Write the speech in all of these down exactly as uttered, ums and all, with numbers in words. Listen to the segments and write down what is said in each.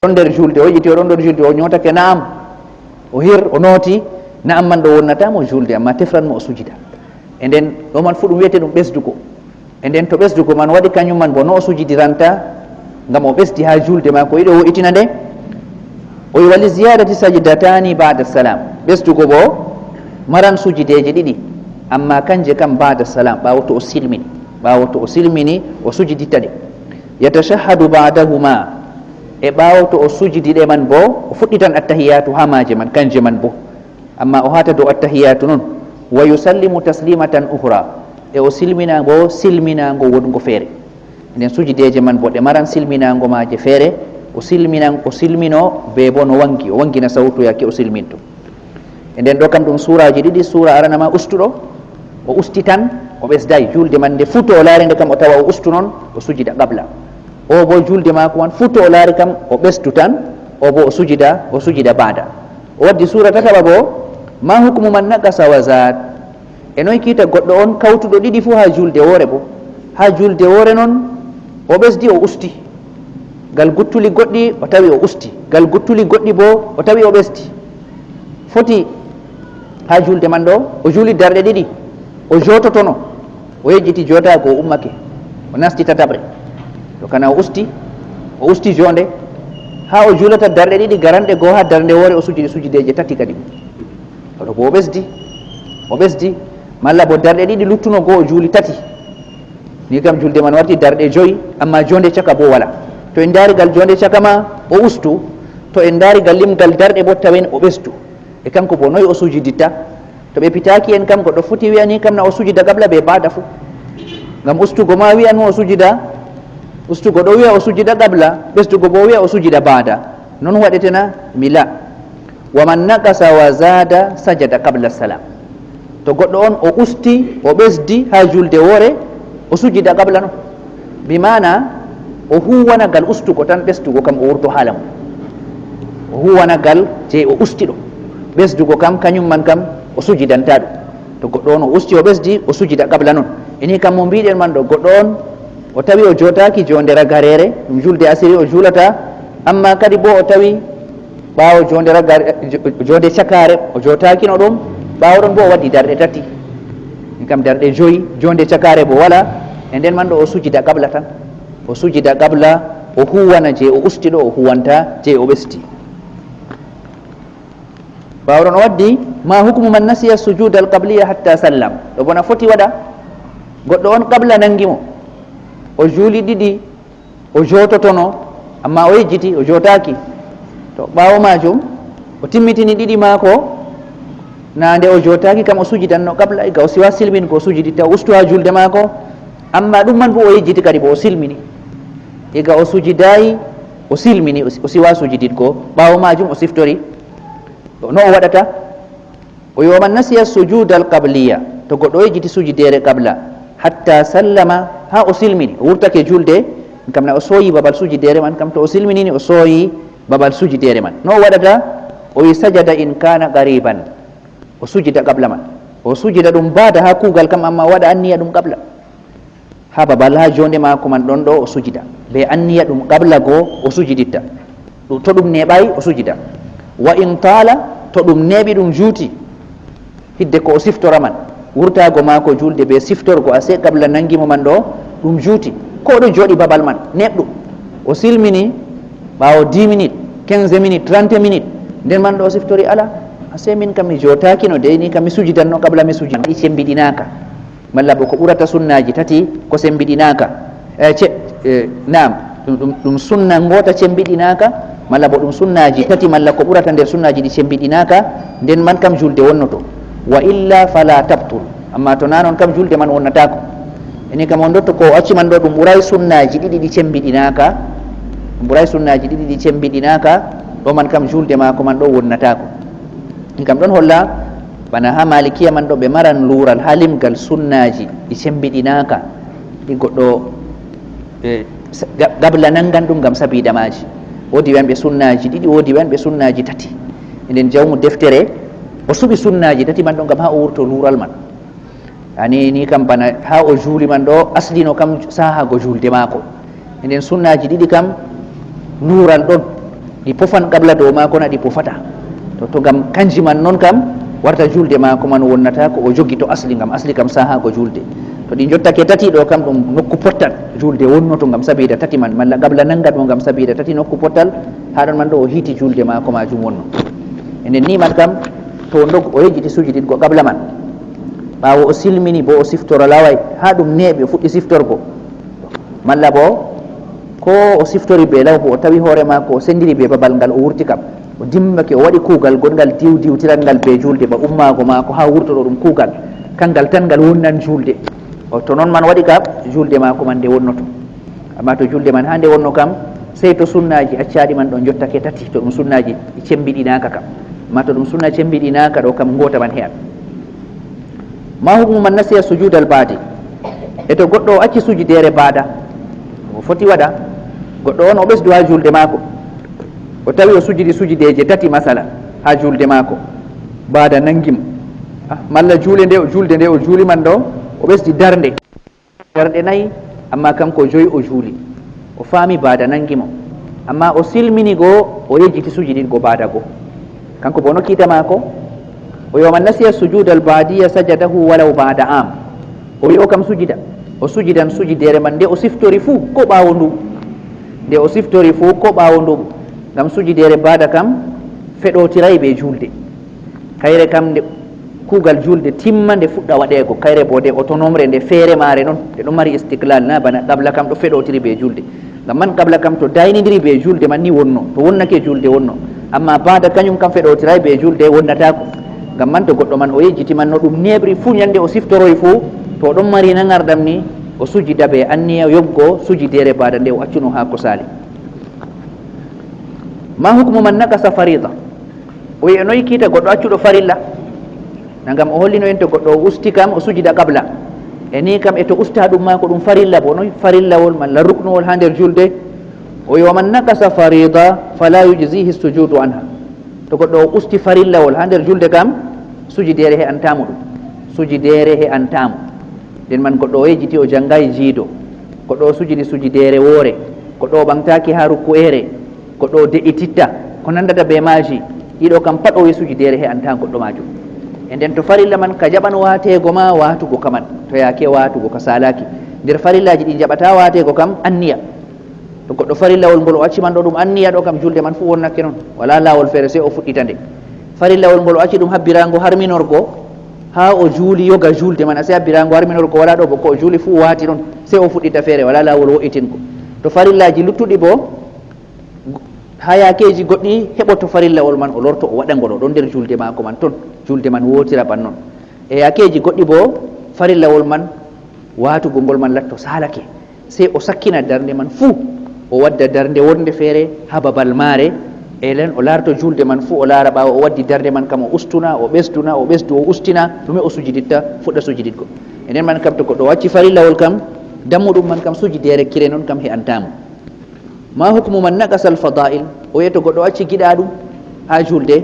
ɗon nder julde, o yiiti o ɗon nder julde, o ñootake na'am, o hir, o nooti, na'am man ɗo wonnata mo julde, amma tefran mo o sujida. E nden ɗo man fuu ɗum wiyete ɗum ɓesdugo. E nden to ɓesdugo man waɗi, kañum man bo no o sujidiranta, ngam o ɓesdi haa julde maako, yiɗi o wo'itina nde. O wi, "Wali ziyadati sajidatani ba'da salam." Ɓesdugo bo maran sujideeje ɗiɗi, amma kanje kam ba'da salam, ɓaawo to o silmini. Ɓaawo to o silmini, o sujiditta ɗe. "Yatashahhadu ba'dahuma." E ɓaawo to o sujidi ɗe man bo, o fuɗɗitan attahiyatu haa maaje man, kanje man bo. Amma o haata dow attahiyatu non. "Wa yusallimu taslimatan ukhra." E o silmina bo silminaango wongo feere. Nden sujideeje man bo ɗe maran silminaango maaje feere. O silminan, o silmino be bo no wangi, o wangina sawtu yaake o silminto. E nden ɗo kam ɗum suuraaji ɗiɗi, suura arana ma ustuɗo, o usti tan, o ɓesdaay. Julde man nde fuu to o laari nde kam o tawa o ustu non, o sujida qabla. O bo julde maako man fuu to o laari kam o ɓesdu tan, o bo o sujida, o sujida baada. O waddi suura tataɓa bo, "Ma hukmu man naqasa wa zaad." E noy kiita goɗɗo on kawtuɗo ɗiɗi fuu haa julde woore bo? Haa julde woore non o ɓesdi, o usti. Gal guttuli goɗɗi o tawi o usti. Gal guttuli goɗɗi bo o tawi o ɓesdi. Foti haa julde man ɗo, o juuli darɗe ɗiɗi, o joototono, o yejjiti jootaago, o ummake, o nasti tataɓre. To kana o usti, o usti joonde, haa o juulata darɗe ɗiɗi garanɗe goo haa darnde woore, o sujidi sujideeje tati kadi. Oɗo bo o ɓesdi, o ɓesdi, malla bo darɗe ɗiɗi luttuno goo o juuli tati. Ni kam julde man warti darɗe joyi, amma joonde caka bo wala. To en ndaari gal joonde caka ma, o ustu. To en ndaari gal limgal darɗe bo, tawen o ɓesdu. E kanko bo noy o sujiditta? To ɓe pitaaki en kam, goɗɗo foti wi'a ni kam na o sujida qabla be baada fu. Ngam ustugo ma wi'a no o sujida, ustugo ɗo wi'a o sujida qabla, ɓesdugo bo wi'a o sujida baada. Non waɗetena? Mi la. "Wa man naqasa wa zaada sajada qabla salam." To goɗɗo on o usti, o ɓesdi haa julde woore, o sujida qabla non. Bi maana, o huwana gal ustugo tan, ɓesdugo kam o wurto haala mum. O huwana gal je o usti ɗo. Ɓesdugo kam, kañum man kam, o sujidanta ɗum. To goɗɗo on o usti, o ɓesdi, o sujida qabla non. Ini kam mo mbiɗen man ɗo, goɗɗo on o tawi o jootaaki joonde ragareere, ɗum julde asiri o juulata, amma kadi bo o tawi ɓaawo joonde ragare, jo-, joonde cakaare, o jootaakino ɗum, ɓaawo ɗon bo o waddi darɗe tati. Ɗin kam darɗe joyi, joonde cakaare bo wala, e nden man ɗo o sujida qabla tan. O sujida qabla, o huwana je o usti ɗo, o huwanta je o ɓesdi. Ɓaawo ɗon o waddi, "Ma hukmu man nasiya sujuda al qabliya hatta sallam." Ɗo bona foti waɗa, goɗɗo on qabla nangi mo, o juuli ɗiɗi, o joototono, amma o yejjiti, o jootaaki. To ɓaawo maajum, o timmitini ɗiɗi maako, na nde o jootaaki kam o sujidanno qabla, iga o siwa silmin ko o sujidi taw ustu haa julde maako, amma ɗum man bo o yejjiti kadi bo o silmini. Iga o sujidaay, o silmini, o si-, o siwa sujididgo. Ɓaawo maajum o siftori no o waɗata. O wi, "Wa man nasiya sujuda al qabliya." To goɗɗo o yejjiti sujideere qabla, hatta sallama, haa o silmini, o wurtake julde, kam na o sooyi babal sujideere man, kam to o silminini o sooyi babal sujideere man. No o waɗata? O wi, "Sajada in kana qariban." O sujida qabla man. O sujida ɗum baada haa kuugal kam, amma o waɗa anniya ɗum qabla. Haa babal, haa joonde maako man ɗon ɗo o sujida. Be anniya ɗum qabla goo o sujiditta. Ɗum, to ɗum neeɓaay o sujida. Wa in taala, to ɗum neeɓi ɗum juuti. Hidde ko o siftora man. Wurtaago maako julde be siftorgo ase qabla nangi mo man ɗo, ɗum juuti. Ko o ɗo jooɗi babal man, neeɓɗum. O silmini ɓaawo dix minutes, quinze minutes, trente minutes. Nden man ɗo o siftori ala. Ase min kam mi jootaakino dey, ni kam mi sujidanno qabla mi sujida. Ɗi cembiɗinaaka. Malla bo ko ɓurata sunnaaji tati ko sembiɗinaaka. E, ce-, e, naam, ɗum, ɗum, ɗum sunna ngoota cembiɗinaaka, malla bo ɗum sunnaaji tati, malla ko ɓurata nder sunnaaji ɗi cembiɗinaaka, nden man kam julde wonnoto. Wa illa fala tabtul. Amma to naa non kam julde man wonnataako. Eni kam on ndotto ko o acci man ɗo ɗum ɓuray sunnaaji ɗiɗi ɗi cembiɗinaaka, ɗum ɓuray sunnaaji ɗiɗi ɗi cembiɗinaaka, ɗo man kam julde maako man ɗo wonnataako. Ɗum kam ɗon holla, bana haa Maalikiya man ɗo, ɓe maran luural haa limgal sunnaaji ɗi cembiɗinaaka, ɗi goɗɗo, e, sa-, ga-, gabla nangan ɗum ngam sabiida maaji. Woodi ɓe anɓe sunnaaji ɗiɗi, woodi ɓe anɓe sunnaaji tati. Nden jawmu deftere, o suɓi sunnaaji tati man ɗo ngam haa o wurto luural man. Ani ni kam bana haa o juuli man ɗo, aslino kam saahaago juulde maako. Nden sunnaaji ɗiɗi kam luural ɗon. Ɗi pofan qabla dow maako na ɗi pofata. To, to ngam kanji man non kam warta julde maako man wonnata ko o jogi to asli, ngam asli kam saha ko julde. To ɗi jottake tati ɗo kam ɗum nokku pottal julde wonnoto ngam sabida tati man, malla qabla nangat mo ngam sabida tati nokku pottal, ha ɗon man ɗo o hiti julde maako majum wonno. Enen ni man kam to o ndog-, o yejjiti sujidingo qabla man, ɓaawo o silmini bo o siftora laway, ha ɗum neeɓi o fuɗɗi siftorgo, malla bo ko o siftori be law bo o tawi hoore maako o sendiri be babal ngal o wurti kam, o dimmake o waɗi kuugal gongal diw diwtiral ngal be julde ba ummaago maako ha wurtoɗo ɗum kuugal, kangal tan ngal wonnan julde. O to non man waɗi kam julde maako man nde wonnoto. Amma to julde man ha nde wonno kam, sey to sunnaaji accaaɗi man ɗon jottake tati, to ɗum sunnaaji cembiɗinaaka kam. Amma to ɗum sunna cembiɗinaaka ɗo kam ngoota man he'an. Ma hukmu man nasiya sujudal baadi? E to goɗɗo o acci sujideere baada, o foti waɗa, goɗɗo on o ɓesdu ha julde maako, o tawi o sujidi sujideeje tati masala ha julde maako, baada nangi mo. Ah, malla juule nde o, julde nde o juuli man ɗo, o ɓesdi darnde, darnde nayi, amma kanko joyi o juuli, o faami baada nangi mo, amma o silmini go, o yejjiti sujidingo baada go. Kanko bo no kiita maako, o wi'a, "Man nasiya sujudal baadiya sajadahu walaw baada am." O wi'a o kam sujida, o sujidan sujideere man nde o siftori fuu ko ɓaawo ndu, nde o siftori fuu ko ɓaawo ndu, ngam sujideere baada kam feɗotiray be julde. Kayre kam nde kuugal julde timma nde fuɗɗa waɗeego, kayre bo nde autonomre, nde feere maare non, nde ɗon mari istiklal, na bana qabla kam ɗo feɗotiri be julde. Ngam man qabla kam to daynidiri be julde man ni wonno, to wonnake julde wonno. Amma baada kanyum kam feɗotiray be julde wonnataako. Ngam man to goɗɗo man o yejjiti man no ɗum neeɓri fuu nyande o siftoroy fuu, to o ɗon mari nangardam ni, o sujida be anniya yoggo sujideere baada nde o accuno haa ko saali. Ma hukmu man naqasa farida? O wi'a noy kiita goɗɗo accuɗo farilla? Na ngam o hollino en to goɗɗo o usti kam o sujida qabla. E ni kam e to usta ɗum ma ko ɗum farilla bo noy farillawol malla ruknuwol haa nder julde? O wi'a, "Wa man naqasa farida fala yujzihi sujudu anha." To goɗɗo o usti farillawol haa nder julde kam, sujideere he'antaamo ɗum. Sujideere he'antaamo. Nden man goɗɗo o yejjiti o jangaay jiido. Goɗɗo o sujidi sujideere woore. Goɗɗo o ɓaŋtaaki haa rukku'eere. Goɗɗo o de'ititta. Ko nandata be maaji. Ɗiɗo kam pat o wi'i sujideere he'antaa goɗɗo maajum. E nden to farilla man ka jaɓan waateego ma waatugo ka man. To yaake waatugo ka saalaaki. Nder farillaaji ɗi jaɓataa waateego kam anniya. To goɗɗo farillawol ngol o acci man ɗo ɗum anniya ɗo kam julde man fuu wonnake non. Walaa laawol feere sey o fuɗɗita nde. Farillawol ngol o acci ɗum habbiraango harminorgo haa o juuli yoga julde man, a sey habbiraango harminorgo walaa ɗo bo ko o juuli fuu waati non. Sey o fuɗɗita feere walaa laawol wo'itingo. To farillaaji luttuɗi bo haa yaakeeji goɗɗi heɓoto farillawol man o lorto o waɗa ngol o ɗon nder julde maako man ton. Julde man wootira ban non. E yaakeeji goɗɗi bo farillawol man waatugo ngol man latto saalake. Sey o sakkina darnde man fuu, o wadda darnde wonnde feere haa babal maare, e nden o laarto juulde man fuu, o laara ɓaawo o waddi darnde man kam, o ustuna, o ɓesduna, o ɓesdu, o ustina, ɗume o sujiditta, fuɗɗa sujiditgo. E nden man kam, to goɗɗo o acci farillawol kam, dammuɗum man kam, sujideere kire non kam he'antaa mo. Ma hukmu man naqasa al-fada'il? O wi'e to goɗɗo acci giɗaaɗum haa juulde,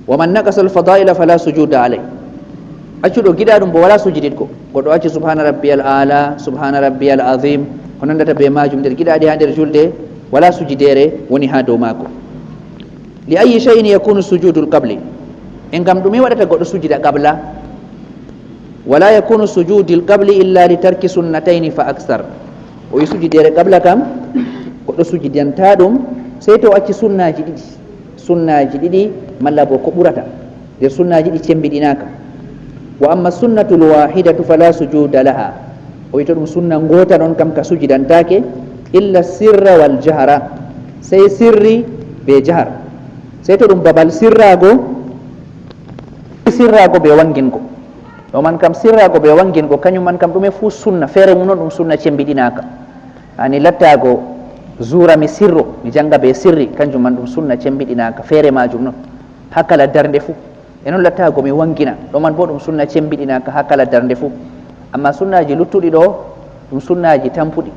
"Wa man naqasa al-fada'ila fala sujuda alayh." Accuɗo giɗaaɗum bo walaa sujiditgo. Goɗɗo acci subhana rabbiyal a'la, subhana rabbiyal azim, ko nandata be maajum nder giɗaaɗi haa nder julde, walaa sujideere woni haa dow maako. Li ayyi shay'in yakunu sujudul qabli? E ngam ɗume waɗata goɗɗo sujida qabla? Wala yakunu sujudil qabli illa li tarki sunnatayni fa aksar. O wi sujideere qabla kam, goɗɗo sujidantaa ɗum, sey to o acci sunnaaji ɗiɗi. Sunnaaji ɗiɗi, malla bo ko ɓurata nder sunnaaji ɗi cembiɗinaaka. Wa amma sunnatul wahidatu fala sujuda laha. O wi to ɗum sunna ngoota non kam ka sujidantaake, illa sirra wal jahra. Sey sirri be jahar. Sey to ɗum babal sirraago, sirraago be wangingo. Ɗo man kam sirraago be wangingo, kanyum man kam ɗume fuu sunna, feere mum non ɗum sunna cembiɗinaaka. Ani lattaago zuura mi sirro, mi janga be sirri, kanjum man ɗum sunna cembiɗinaaka, feere maajum non. Haa kala darnde fuu. E non lattaago mi wangina, ɗo man bo ɗum sunna cembiɗinaaka haa kala darnde fuu. Amma sunnaaji luttuɗi ɗo, ɗum sunnaaji tampuɗi.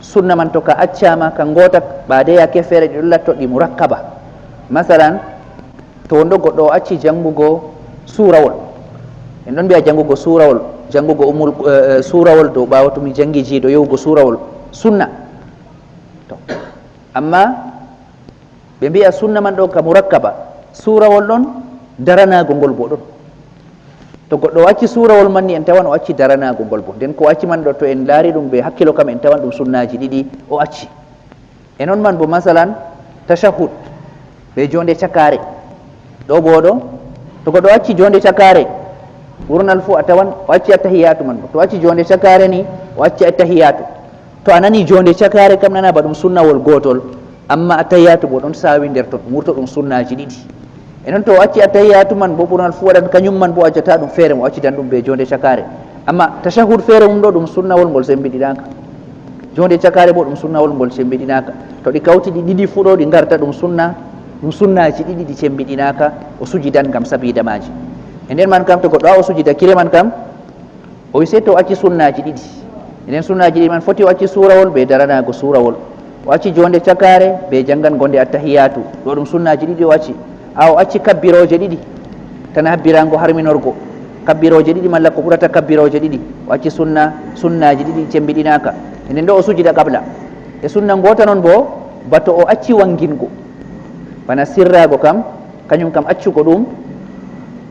Sunna man to ka accaama, ka ngoota, ɓaade yaake feere ɗi ɗon latto ɗi murakkaba. Masalan, to wonɗo goɗɗo o acci jangugo suurawol, en ɗon mbi'a jangugo suurawol, jangugo ummul, eh, eh, suurawol dow ɓaawo to mi jangi jiido yahugo suurawol, sunna. To, amma Ɓe mbiya sunna man ɗo ka murakkaba, suurawol ɗon, daranaagol ngol bo ɗon. To goɗɗo o acci suurawol man ni, en tawan o acci daranaagol ngol bo. Nden ko o acci man ɗo, to en laari ɗum be hakkilo kam, en tawan ɗum sunnaaji ɗiɗi o acci. E non man bo, masalan, tashahhud be joonde cakaare. Ɗo bo ɗo, to goɗɗo acci joonde cakaare, ɓurnal fu a tawan o acci attahiyaatu man bo. To o acci joonde cakaare ni, o acci attahiyaatu. To a nani joonde cakaare kam, nana ba ɗum sunnawol gootol, amma attahiyaatu bo ɗon saawi nder ton, wurto ɗum sunnaaji ɗiɗi. E non to o acci attahiyaatu man bo, ɓurnal fu waɗan kanyum man bo, accata ɗum feere, mo accidan ɗum be joonde cakaare. Amma tashahhud feere mum ɗo, ɗum sunnawol ngol sembiɗinaaka. Joonde cakaare bo, ɗum sunnawol ngol sembiɗinaaka. To ɗi kawti ɗi ɗiɗi fu ɗo, ɗi ngarta ɗum sunna, ɗum sunnaaji ɗiɗi ɗi cembiɗinaaka, o sujidan ngam sabiida maaji. E nden man kam, to goɗɗo haa o sujida kire man kam, o wi sey to o acci sunnaaji ɗiɗi. Nden sunnaaji ɗiɗi man foti o acci suurawol be daranaago suurawol. O acci joonde cakaare be janngango nde attahiyaatu. Ɗo ɗum sunnaaji ɗiɗi o acci. A o acci kabbirooje ɗiɗi. Tan habbirango harminorgo. Kabbirooje ɗiɗi malla ko ɓurata kabbirooje ɗiɗi. O acci sunna, sunnaaji ɗiɗi cembiɗinaaka. Nden ɗo o sujida qabla. E sunna ngoota non bo, ba to o acci wangingo. Bana sirraago kam, kanyum kam accugo ɗum,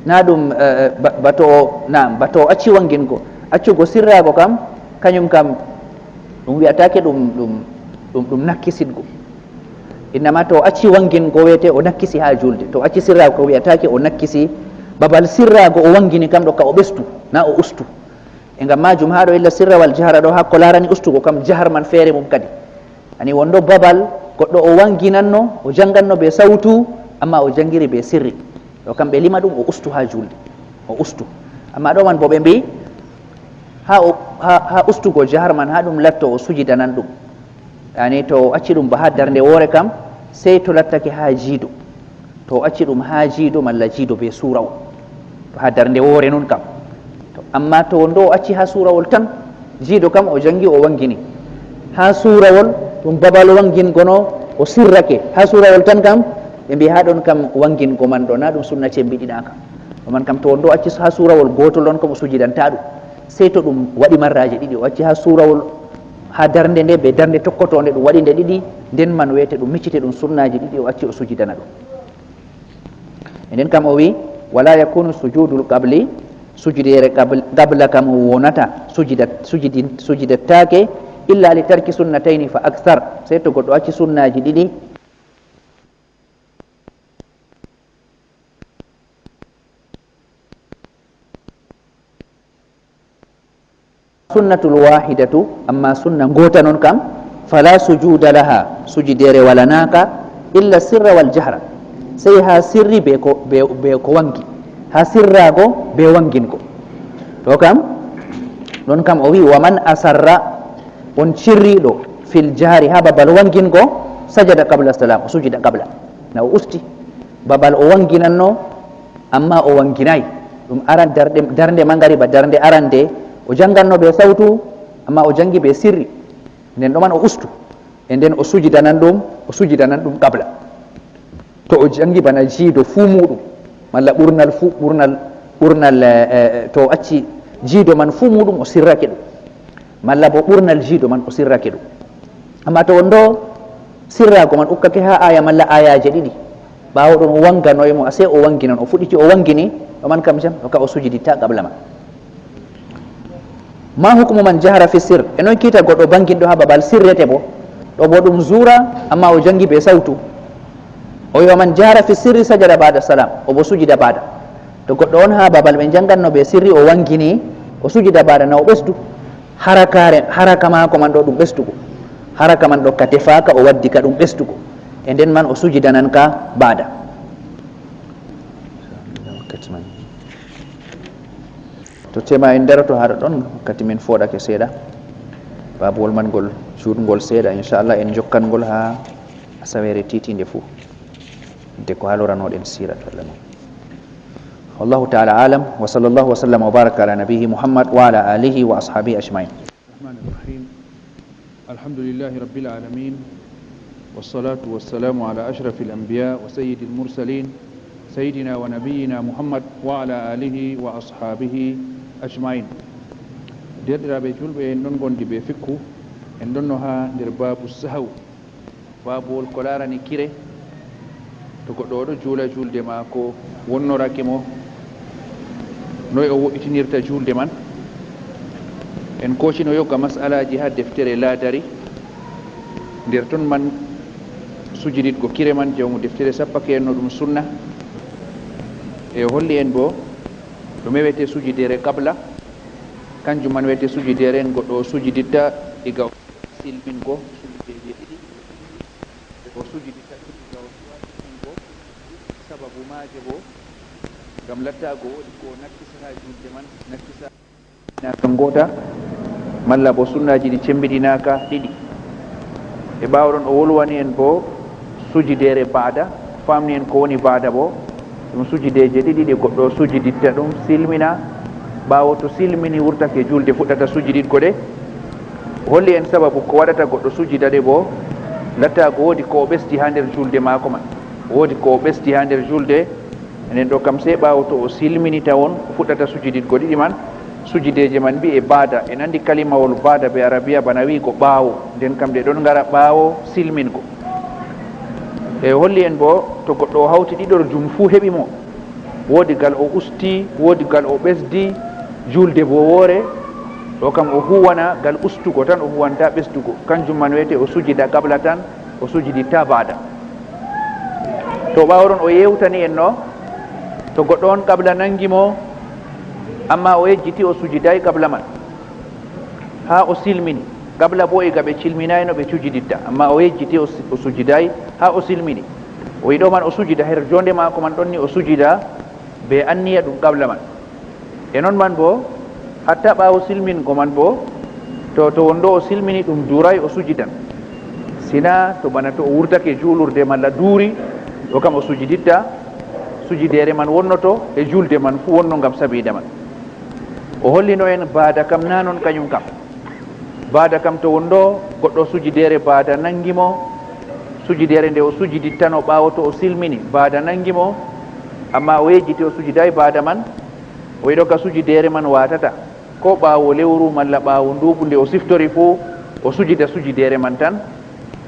na ɗum, eh, eh, ba, ba to o, naam, ba to o acci wangingo. Accugo sirraago kam, kanyum kam ɗum wi'ataake ɗum, ɗum, ɗum, ɗum nakkisidgo. Innama to o acci wangingo wiyete o nakkisi haa julde. To o acci sirraago ko wi'ataake o nakkisi. Babal sirraago o wangini kam ɗo ka o ɓestu, na o ustu. E ngam maajum haa ɗo illa sirra wal jahra ɗo haa ko laarani ustugo kam jahar man feere mum kadi. Ani wonɗo babal goɗɗo o wanginanno, o janganno be sawtu, amma o jangiri be sirri. Ɗo kam ɓe lima ɗum o ustu haa julde, o ustu. Amma ɗo man bo ɓe mbi'i, haa o, haa, haa ustugo jahar man, haa ɗum latto o sujidanan ɗum. Yani to o acci ɗum ba haa darnde woore kam, sey to lattake haa jiido. To o acci ɗum haa jiido malla jiido be suurawol. To haa darnde woore nun kam. To, amma to ndo o acci haa suurawol tan, jiido kam o jangi o wangini. Haa suurawol, ɗum babal wangin gono o sirrake. Haa suurawol tan kam, ɓe mbi'i haa ɗon kam wangin go man ɗo, na ɗum sunna cembiɗinaaka. Ɗo man kam to ndo acci haa suurawol gootol ɗon kam o sujidanta ɗum. Sey to ɗum waɗi marraaje ɗiɗi, o acci haa suurawol, haa darnde nde be darnde tokkotoonde ɗum waɗi nde ɗiɗi, nden man wiyete ɗum miccite ɗum sunnaaji ɗiɗi o acci o sujidana ɗum. E nden kam o wi, "Wala yakunu sujudul qabli", sujudeere qabl-, qabla kam o wonata, sujida, sujidi, sujidattaake, "illa li tarki sunnatayni fa akthar", sey to goɗɗo acci sunnaaji ɗiɗi. Sunnatul wahidatu, amma sunna ngoota non kam, fala sujuda laha, sujudeere walanaaka, illa sirra wal jahra, sey haa sirri be ko, be, be ko wangi, haa sirraago be wangingo. To kam, ɗon kam o wi, "Wa man asarra", on cirriiɗo, "fil jahri", haa babal wangingo, "sajada qabla salam", o sujida qabla, na o usti. Babal o wanginanno, amma o wanginay. Ɗum aran darnde, darnde mangariba, darnde arande, o janganno be sawtu, amma o jangi be sirri. Nden ɗo man o ustu. E nden o sujidanan ɗum, o sujidanan ɗum qabla. To o jangi bana jiido fuu muuɗum, malla ɓurnal fuu, ɓurnal, ɓurnal, eh, eh, to o acci jiido man fuu muuɗum, o sirrake ɗum. Malla bo ɓurnal jiido man o sirrake ɗum. Amma to on ɗo sirraago man ukkake haa aaya malla aayaaje ɗiɗi, ɓaawo ɗon o wanganoy mo, a sey o wanginan, o fuɗɗiti o wangini, ɗo man kam jam, ɗo ka o sujiditta qabla man. Ma hukmu man jahara fi sir, e noy kiita goɗɗo banginɗo haa babal sirrete bo? Ɗo bo ɗum zuura, amma o jangi be sawtu. O wi, "Wa man jahara fi sirri sajada ba'da salam", o bo sujida ba'da. To goɗɗo on haa babal ɓe janganno be sirri, o wangini, o sujida ba'da, na o ɓesdu. Harakaare, haraka maako man ɗo ɗum ɓesdugo. Haraka man ɗo ka tefaaka, o waddi ka ɗum ɓesdugo. E nden man o sujidanan ka ba'da. Wakkati man. To tema en daroto haa ɗon, wakkati men fooɗake seeɗa. Babuwol man ngol juutngol seeɗa, inchallah en jokkan ngol haa asaweere tiitiinde fuu. Hidde ko haaloranoɗen siira to Allah non. Wallahu ta'ala alam, wa sallallahu wa sallam wa baraka ala nabiyyi Muhammad wa ala alihi wa ashabihi ajma'in. الرحمن الرحيم. الحمد لله رب العالمين. والصلاة والسلام على أشرف الأنبياء وسيد المرسلين سيدنا ونبينا محمد وعلى آله وأصحابه أجمعين. Deerɗiraaɓe juulɓe, en ɗon ngondi bee fikku, en ɗonno haa nder baabu sahaw, baabuwol ko laarani kire, Goɗɗo oɗo juula, juulde maako wonnorake mo, noy o wo'itinirta juulde man? En koocino yogga mas'alaaji haa deftere Laadari, nder ton man sujiditgo kire man, jawmu deftere sappake en no ɗum sunna. E o holli en boo ɗume wiyetee sujideere qabla, kanjum man wiyetee sujideere en goɗɗo o sujiditta iga o silmingo sujideeje ɗiɗi, o sujiditta ɗum iga o suwati ɗum boo, sababu maaje boo ngam lattaago woodi ko o nakkisa haa juulde man, nakkisa naaka ngoota, malla boo sunnaaji ɗi cemmbiɗinaaka ɗiɗi. E ɓaawo ɗon o wolwani en boo sujideere baada, faamni en ko woni baada boo, ɗum sujideeje ɗiɗi ɗe goɗɗo sujiditta ɗum silmina, ɓaawo to silmini wurtake juulde fuɗɗata sujiditgo ɗe. O holli en sababu ko waɗata goɗɗo sujida ɗe boo, lattaago woodi ko o ɓesdi haa nder juulde maako man, woodi ko o ɓesdi haa nder juulde. Enen ɗo kam sey ɓaawo to o silmini tawon o fuɗɗata sujiditgo ɗiɗi man. Sujideeje man mbi'e baada. En anndi kalimawol baada bee Arabiya bana wi'go ɓaawo, nden kam ɗe ɗon ngara ɓaawo silmingo. E holli en boo to goɗɗo o hawti ɗiɗorjum fuu heɓi mo, woodi gal o usti, woodi gal o ɓesdi, juulde boo woore, ɗo kam o huuwana gal ustugo tan, o huuwanta ɓesdugo. Kanjum man wiyetee o sujida qabla tan, o sujidi ta baada. To ɓaawo ɗon o yeewtani en no, to goɗɗo on qabla nangi mo, ammaa o yejjiti o sujidaay qabla man, haa o silmini. Qabla boo iga ɓe cilminaayno ɓe cujiditta, ammaa o yejjiti o su-, o sujidaay haa o silmini. O wi'i ɗo man o sujida her joonde maako man ɗon ni o sujida bee anniya ɗum qabla man. E non man boo, hatta ɓaawo silmingo man boo, to, to wonɗo o silmini ɗum duuraay o sujidan. Sina to bana to o wurtake juulurde malla duuri, ɗo kam o sujiditta, sujideere man wonnoto e juulde man fuu wonno ngam sabiida man. O hollino en baada kam naa non kanyum kam. Baada kam to wonɗo goɗɗo sujideere baada nangi mo, sujideere nde o sujidittano ɓaawo to o silmini baada nangi mo, ammaa o yejjiti o sujidaay baada man, o yiɗo ka sujideere man waatata, ko ɓaawo lewru malla ɓaawo nduuɓu nde o siftori fuu, o sujida sujideere man tan,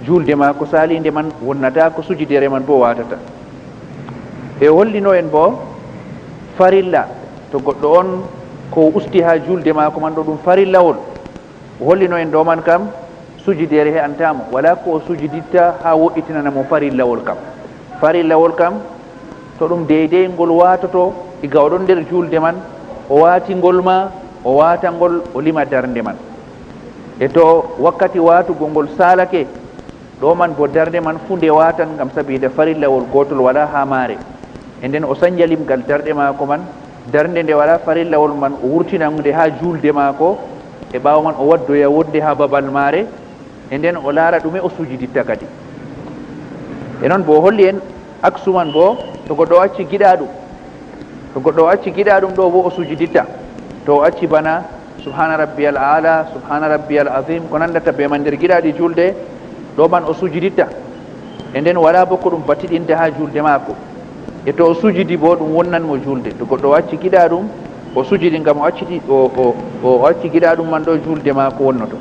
juulde maako saaliinde man wonnataako, sujideere man boo waatata. E o hollino en boo farilla, to goɗɗo on ko o usti haa juulde maako man ɗo ɗum farillawol, o hollino en ɗo man kam, sujideere he'antaa mo, walaa ko o sujiditta haa wo'itinana mo farillawol kam. Farillawol kam, to ɗum deydey ngol waatoto, iga o ɗon nder juulde man, o waati ngol ma, o waata ngol, o lima darnde man. E to wakkati waatugo ngol saalake, ɗo man boo darnde man fuu nde waatan, ngam sabiida farillawol gootol walaa haa maare. E nden o sanja limgal darɗe maako man, darnde nde walaa farillawol man, o wurtina nde haa juulde maako, e ɓaawo man o waddoya wonde haa babal maare, e nden o laara ɗume o sujiditta kadi. E non boo o holli en aksu man boo, to goɗɗo o acci giɗaaɗum, to goɗɗo o acci giɗaaɗum ɗo boo o sujiditta, to o acci bana subhaana rabbiyal aala, subhaana rabbiyal azim, ko nandata bee man nder giɗaaɗi juulde, ɗo man o sujiditta. E nden walaa boo ko ɗum batiɗinta haa juulde maako. E to o sujidi boo, ɗum wonnan mo juulde. To goɗɗo o acci giɗaaɗum, o sujidi ngam o acciti, o, o, o acci giɗaaɗum man ɗo, juulde maako wonnoto.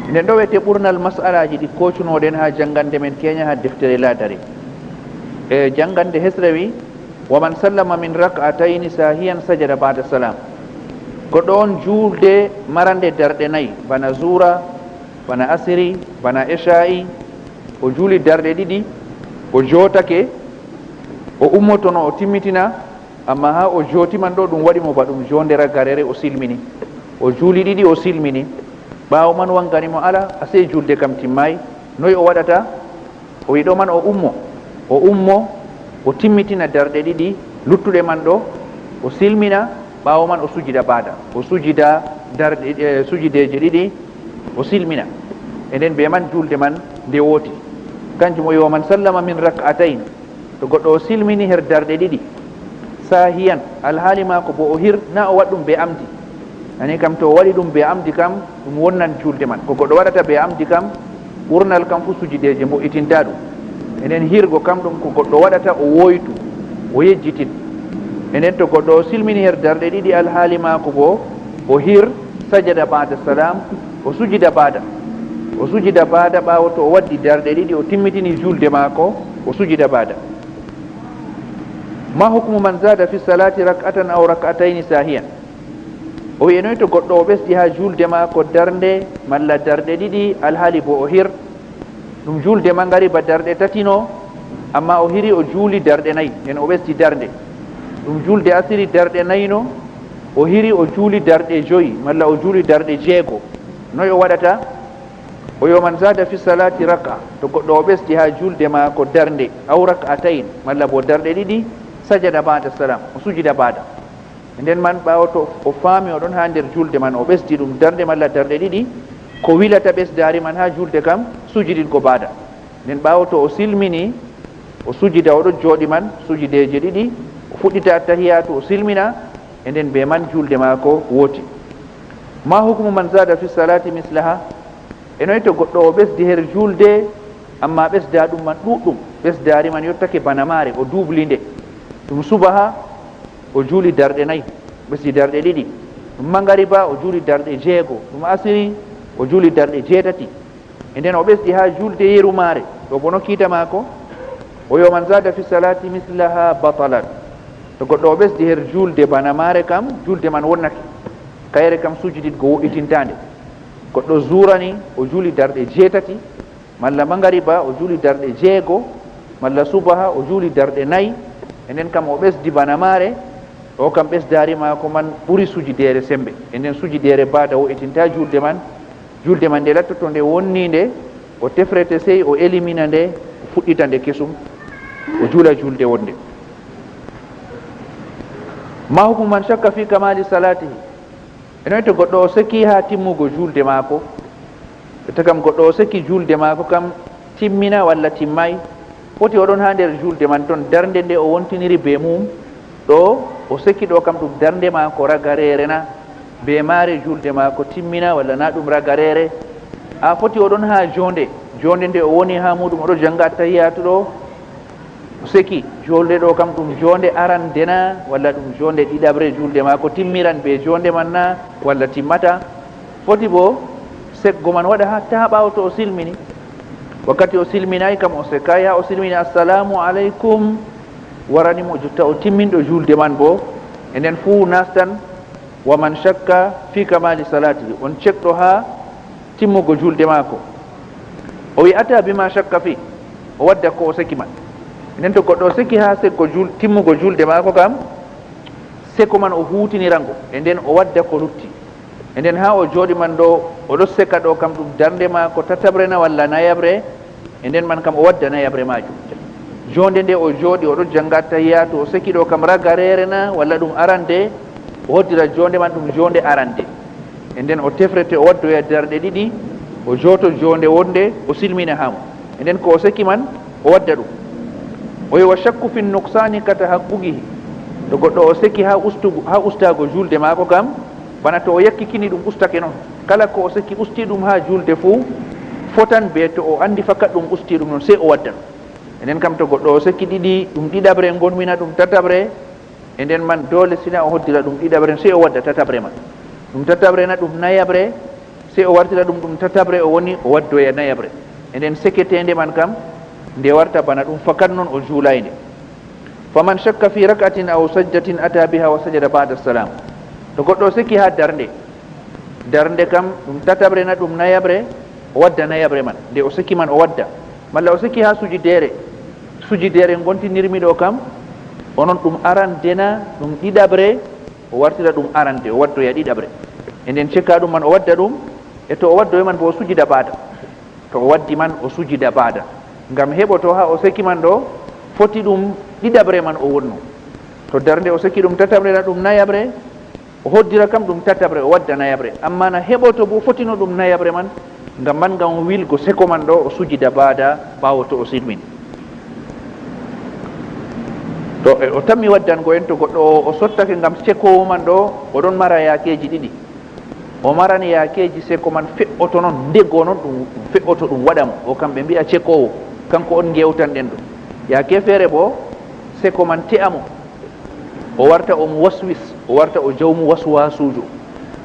Nden ɗo wiyetee ɓurnal mas'alaaji ɗi koocunoɗen haa janngande men keenya haa deftere Laadari. E janngande hesre wi, "Wa man sallama min rak'atayni saahiyan sajada ba'da salaam." Goɗɗo on juulde marande darɗe nayi, bana zuura, bana asiri, bana ecaa'i, o juuli darɗe ɗiɗi, o jootake, o ummotono o timmitina, ammaa haa o jooti man ɗo, ɗum waɗi mo ba ɗum joonde raggareere, o silmini. O juuli ɗiɗi, o silmini. Ɓaawo man wanngani mo, "Ala, asee juulde kam timmaay." Noy o waɗata? O wi'i ɗo man o ummo, o ummo, o timmitina darɗe ɗiɗi luttuɗe man ɗo, o silmina, ɓaawo man o sujida baada, o sujida darɗe, eh, sujideeje ɗiɗi, o silmina. E nden bee man juulde man nde wooti. Kanjum o wi'i, "Wa man sallama min rak'atayn." To goɗɗo o silmini her darɗe ɗiɗi, saahiyan, alhaali maako boo o hir, naa o waɗi ɗum bee amdi. Nani kam, to o waɗi ɗum bee amdi kam, ɗum wonnan juulde man. Ko goɗɗo waɗata bee amdi kam, ɓurnal kam fuu sujideeje mbo'itinta ɗum. E nden hirgo kam, ɗum ko goɗɗo waɗata, o woytu, o yejjitin. E nden to goɗɗo o silmini her darɗe ɗiɗi, alhaali maako boo o hir, sajada ba'da salaam, o sujida baada. O sujida baada ɓaawo to o waddi darɗe ɗiɗi, o timmitini juulde maako, o sujida baada. Ma hukmu man zada fi salati rak'atan aw rak'atayni sahiyan? O wi'e noy to goɗɗo o ɓesdi ha julde maako darnde malla darɗe ɗiɗi, alhaali bo o hir ɗum julde mangariba darɗe tatino, amma o hiri o juuli darɗe nayi, nden o ɓesdi darnde. Ɗum julde asiri darɗe nayino, o hiri o juuli darɗe joyi malla o juuli darɗe jeego. Noy o waɗata? O yo man zada fi salati rak'a, to goɗɗo o ɓesdi ha julde maako darnde, aw rak'atayn, malla bo darɗe ɗiɗi, sajada ba'da salam, o sujida baada. Nden man, ɓaawo to o faami o ɗon ha nder julde man, o ɓesdi ɗum darnde malla darɗe ɗiɗi, ko wilata ɓesdaari man ha julde kam, sujidin ko baada. Nden ɓaawo to o silmini, o sujida, o ɗo jooɗi man sujideeje ɗiɗi, o fuɗɗita attahiyatu, o silmina, e nden be man julde maako wooti. Ma hukmu man zada fi salati mislaha? E noy to goɗɗo o ɓesdi her julde, amma ɓesda ɗum man ɗuɗɗum, ɓesdaari man yottake bana maare, o dubli nde. Ɗum subaha, o juuli darɗe nayi, ɓesdi darɗe ɗiɗi. Ɗum mangariba, o juuli darɗe jeego. Ɗum asiri, o juuli darɗe jeetati. E nden o ɓesdi ha julde yeru maare, ɗo bo no kiita maako? O yo man zada fi salati mislaha batalat. To goɗɗo o ɓesdi her julde bana maare kam, julde man wonnake. Kayre kam sujidit go wo'itintande. Goɗɗo zurani, o juuli darɗe jeetati, malla mangariba, o juuli darɗe jeego, malla subaha, o juuli darɗe nayi. E nden kam o ɓesdi bana maare, ɗo kam ɓesdaari maako man ɓuri sujideere sembe. E nden sujideere baada wo'itinta julde man. Julde man nde lattoto nde wonninde, o tefrete sey o elimina nde, o fuɗɗita nde kesum, o juula julde wonnde. Ma hukmu man shakka fi kamali salatihi? E noy to goɗɗo o seki ha timmugo julde maako? Jotta kam goɗɗo o seki julde maako kam timmina walla timmay? Foti o ɗon ha nder julde man ton, darnde nde o wontiniri be mum, ɗo o seki ɗo kam ɗum darnde maako ragareere na? Be maare julde maako timmina walla na ɗum ragareere? A foti o ɗon ha jonde, jonde nde o woni ha muɗum o ɗo janga attahiyatu ɗo, o seki, julde ɗo kam ɗum jonde arande na, walla ɗum jonde ɗiɗaɓre, julde maako timmiran be jonde man na, walla timmata? Foti bo sekgo man waɗa hatta ha ɓaawo to o silmini. Wakkati o silminaay kam, o sekaay ha o silmini, "Assalamu alaikum," warani mo, jotta o timminɗo julde man bo. E nden fuu nastan, "Wa man shakka fi kamali salati," on cekɗo ha timmugo julde maako. O wi'ata bima shakka fi, o wadda ko o seki man. Nden to goɗɗo o seki ha sekko jul-, timmugo julde maako kam, seko man o huutinirango, e nden o wadda ko lutti. E nden ha o jooɗi man ɗo, o ɗo seka ɗo kam ɗum darnde maako tataɓre na walla nayaɓre, e nden man kam o wadda nayaɓre maajum. Jonde nde o jooɗi, o ɗo janga attahiyatu, o seki ɗo kam ragareere na walla ɗum arande, o hoddira jonde man ɗum jonde arande. E nden o tefrete, o waddoya darɗe ɗiɗi, o jooto jonde wonde, o silmina ha mo. E nden ko o seki man, o wadda ɗum. O yo wa shakku fi nuqsani ka tahaqquqihi. To goɗɗo o seki ha ustugo, ha ustago julde maako kam, bana to o yakkikini ɗum ustake non. Kala ko o seki usti ɗum ha julde fuu, fotan be to o andi fakat ɗum usti ɗum non, sey o wadda ɗum. E nden kam to goɗɗo o seki ɗiɗi, ɗum ɗiɗaɓre, gonmina ɗum tataɓre, e nden man doole sina o hoddira ɗum ɗiɗaɓre, sey o wadda tataɓre man. Ɗum tataɓre na ɗum nayaɓre, sey o wartira ɗum ɗum tataɓre, o woni o waddoya nayaɓre. E nden seketende man kam, nde warta bana ɗum fakat non o juulaynde. Faman shakka fi rak'atin aw sajdatin ata biha wa sajada ba'da salam. To goɗɗo o seki ha darnde, darnde kam ɗum tataɓre na ɗum nayaɓre, o wadda nayaɓre man. Nde o seki man o wadda. Malla o seki ha sujidere, sujidere ngontinirmi ɗo kam, onon ɗum arande na ɗum ɗiɗaɓre, o wartira ɗum arande, o waddoya ɗiɗaɓre. E nden ceka ɗum man o wadda ɗum, e to o waddoyi man bo o sujida baada. To o waddi man, o sujida baada. Ngam heɓoto ha o seki man ɗo, foti ɗum ɗiɗaɓre man o wonno. To darnde o seki ɗum tataɓre na ɗum nayaɓre, o hoddira kam ɗum tataɓre, o wadda nayaɓre. Amma na heɓoto bo fotino ɗum nayaɓre man, ngam man ngam wilgo seko man ɗo, o sujida baada ɓaawo to o silmini. To e, o tammi waddango en, to goɗɗo o, o sottake ngam sekowo man ɗo, o ɗon mara yaakeeji ɗiɗi. O maran yaakeeji seko man fe'oto non, ndego non ɗum, ɗum fe'oto ɗum waɗa mo. O kam ɓe mbi'a cekowo, kanko on ngewtanɗen ɗo. Yaake feere bo, seko man te'a mo. O warta o mo waswis, o warta o jawmu waswasuujo.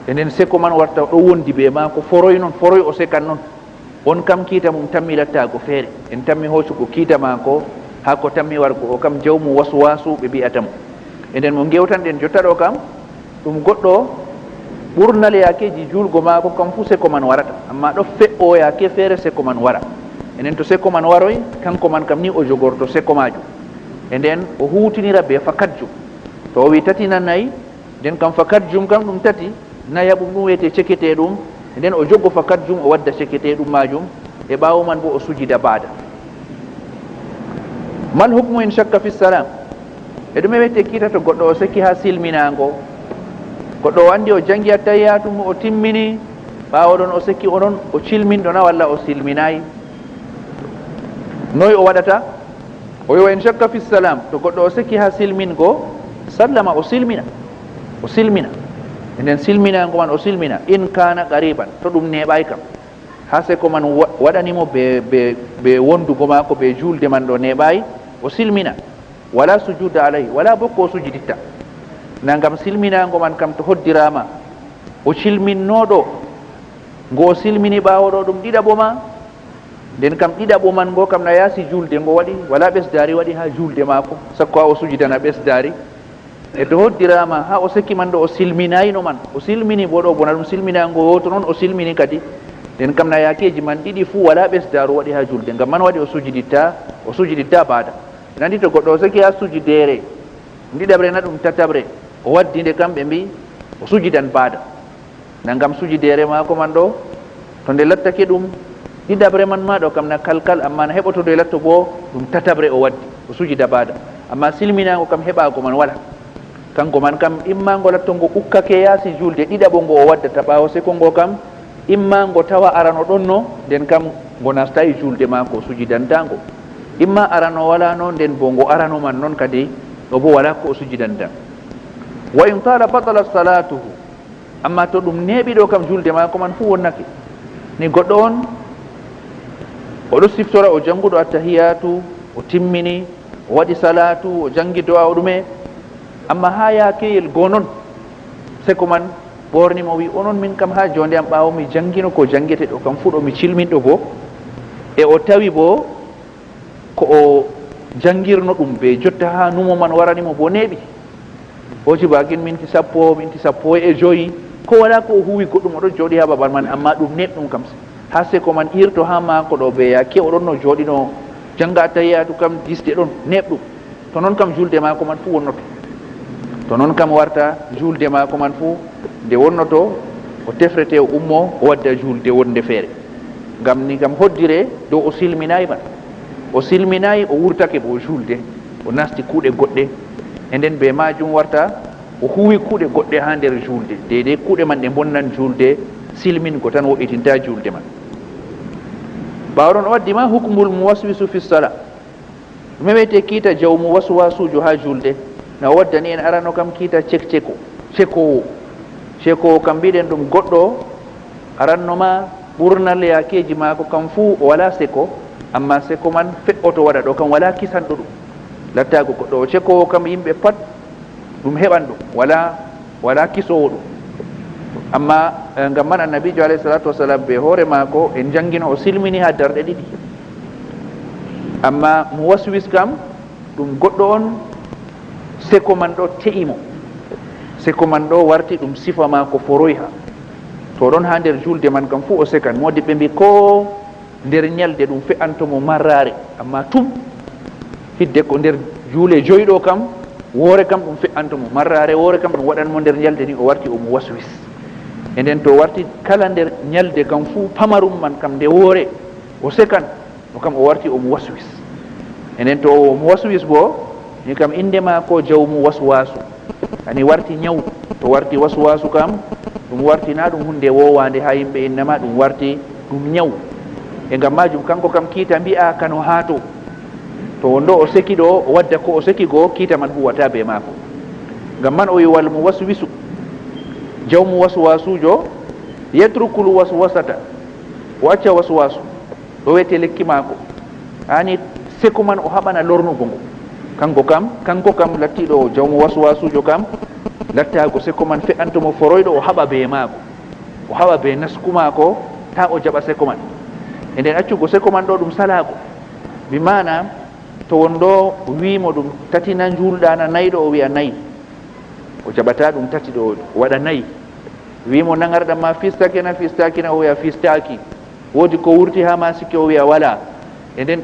E nden seko man warta ɗo wondi be maako, foroy non, foroy o sekan non. On kam kiita mum tammi lattaago feere. En tammi hoocugo kiita maako Haa ko tammi wargo, o kam jawmu waswasu ɓe mbi'ata mo. E nden mo ngewtanɗen jotta ɗo kam, ɗum goɗɗo ɓurnal yaakeeji juulgo maako kam fuu seko man warata, ammaa ɗo fe'oo yaake feere seko man wara. E nden to seko man waroy, kanko man kam ni o jogorto seko maajum. E nden o huutinira bee fakajjum. To o wi tati na nayi, nden kam fakajjum kam ɗum tati, nayaɓum ɗum wiyetee ceketeeɗum. E nden o jogo fakajjum, o wadda ceketeeɗum maajum, e ɓaawo man boo o sujida baada. Mal hukmu in shakka fi salam? E ɗume wiyetee kiita to goɗɗo o seki haa silminaango? Goɗɗo o anndi o janngi attahiyaatu mo o timmini, ɓaawo ɗon o seki onon o cilminɗo na walla o silminaay? Noy o waɗata? O wi wa in shakka fi salam, to goɗɗo o seki haa silmingo, sallama, o silmina. O silmina. E nden silminaango man o silmina, in kana qariban, to ɗum neeɓaay kam. Haa seko man wa-, waɗani mo bee, bee, bee wondugo maako bee juulde man ɗo neeɓaay, o silmina. Wala sujuda alayhi, wala boo ko o sujiditta. Na ngam silminaango man kam to hoddiraama, o cilminnooɗo, ngo o silmini ɓaawo ɗo ɗum ɗiɗaɓo ma, nden kam ɗiɗaɓo man ngo kam na yaasi juulde ngo waɗi, wala ɓesdaari waɗi haa juulde maako, sakko haa o sujidana ɓesdaari. E to hoddiraama haa o seki man ɗo o silminaayno man, o silmini boo ɗo boo na ɗum silminaango wooto non o silmini kadi, nden kam na yaakeeji man ɗiɗi fuu wala ɓesdaaru waɗi haa juulde, ngam man waɗi o sujiditta, o sujiditta baada. Nandi to goɗɗo o seki haa sujideere, ɗiɗaɓre na ɗum tataɓre, o waddi nde kam ɓe mbi'i o sujidan baada. Na ngam sujideere maako man ɗo, to nde lattake ɗum ɗiɗaɓre man ma ɗo kam na kalkal, ammaa na heɓoto nde latto boo ɗum tataɓre o waddi, o sujida baada. Ammaa silminaango kam heɓaago man wala. Kanko man kam imma ngo latto ngo ukkake yaasi juulde ɗiɗaɓo ngo o waddata ɓaawo seko ngo kam, imma ngo tawa arano ɗonno, nden kam ngo nastaay juulde maako, o sujidantaa ngo. Imma arano walaano, nden boo ngo arano man non kadi, ɗo boo walaa ko o sujidanta. Wa in tala batalat salatuhu. Ammaa to ɗum neeɓi ɗo kam, juulde maako man fuu wonnake. Ni goɗɗo on, o ɗo siftora, o jannguɗo attahiyaatu, o timmini, o waɗi salaatu, o janngi do'a, o ɗume. Ammaa haa yaakeyel goo non, seko man ɓorni mo, wi, onon, min kam haa joonde am, ɓaawo mi janngino ko janngete ɗo kam fuu ɗo, mi cilminɗo boo, e o tawi boo ko o janngirno ɗum bee jotta haa numo man warani mo boo neeɓi. O jibaagin minti sappo, minti sappo e jowi, ko walaa ko o huuwi goɗɗum, o ɗo jooɗi haa babal man, ammaa ɗum neeɓɗum kam. Haa seko man irto haa maako ɗo bee yaake o ɗonno jooɗino jannga attahiyaatu kam, disde ɗon neeɓɗum. To non kam juulde maako man fuu wonnoto. To non kam warta juulde maako man fuu nde wonnoto, o tefrete, o ummo, o wadda juulde wonnde feere. Ngam ni kam hoddire dow o silminaay man. O silminaay, o wurtake bo o juulde, o nasti kuuɗe goɗɗe. E nden bee maajum warta, o huuwi kuuɗe goɗɗe haa nder juulde. Deydey kuuɗe man ɗe mbonnan juulde, silmingo tan wo'itinta juulde man. Ɓaawo ɗon o waddi ma hukmul muwaswisu fi sala. Ɗume wiyetee kiita jawmu waswasuujo haa juulde? Na o waddani en arano kam kiita cek-, ceko. Cekoowo. Cekoowo kam mbiɗen ɗum goɗɗo aranno ma ɓurnal yaakeeji maako kam fuu o walaa seko, ammaa seko man fe'oto waɗa ɗo kam walaa kisanɗo ɗum. Lattaago goɗɗo o cekoowo kam yimɓe pat ɗum heɓan ɗum, walaa, walaa kisoowo ɗum. Ammaa, eh, ngam man Annabiijo alayhi salaatu wasalaam bee hoore maako en njanngino o silmini haa darɗe ɗiɗi. Ammaa muwaswis kam ɗum goɗɗo on seko man ɗo te'i mo. Seko man ɗo warti ɗum sifa maako foroyha. To o ɗon haa nder juulde man kam fuu o sekan. Moodibɓe mbi ko nder nyalde ɗum fe'anto mo marraare, ammaa tum hidde ko nder juule joy ɗo kam, woore kam ɗum fe'anto mo marraare, woore kam ɗum waɗan mo nder nyalde ni o warti o muwaswis. E nden to o warti kala nder nyalde kam fuu pamarum man kam nde woore o sekan, o kam o warti o muwaswis. E nden to o muwaswis bo, ni kam innde maako jawmu waswasu. Ani warti nyaw, to warti waswasu kam, ɗum warti na ɗum huunde woowaande haa yimɓe innama, ɗum warti ɗum nyaw. E ngam maajum kanko kam kiita mbi'aaka no haa to. To wonɗo o seki ɗo, o wadda ko o seki go, kiita man huwata bee maako. Ngam man o wi wal muwaswisu, jawmu waswasuujo, yatrukul waswasata, o acca waswasu. Ɗo wiyetee lekki maako. Haani seko man o haɓana lornugo ngo. Kanko kam, kanko kam lattiiɗo jawmu waswasuujo kam, lattaago seko man fe'anto mo foroyɗo, o haɓa bee maako. O haɓa bee nasku maako, taa o jaɓa seko man. E nden accugo seko man ɗo ɗum salaago. Bi maana, To won ɗo wiimo ɗum tati na njuulɗa na nayi ɗo, o wiya nayi. O jaɓata ɗum tati ɗo, o waɗa nayi. Wiimo nangarɗam ma fistake na fistaaki na, o wiya fistaaki. Woodi ko wurti haa ma sikke, o wiya walaa. E nden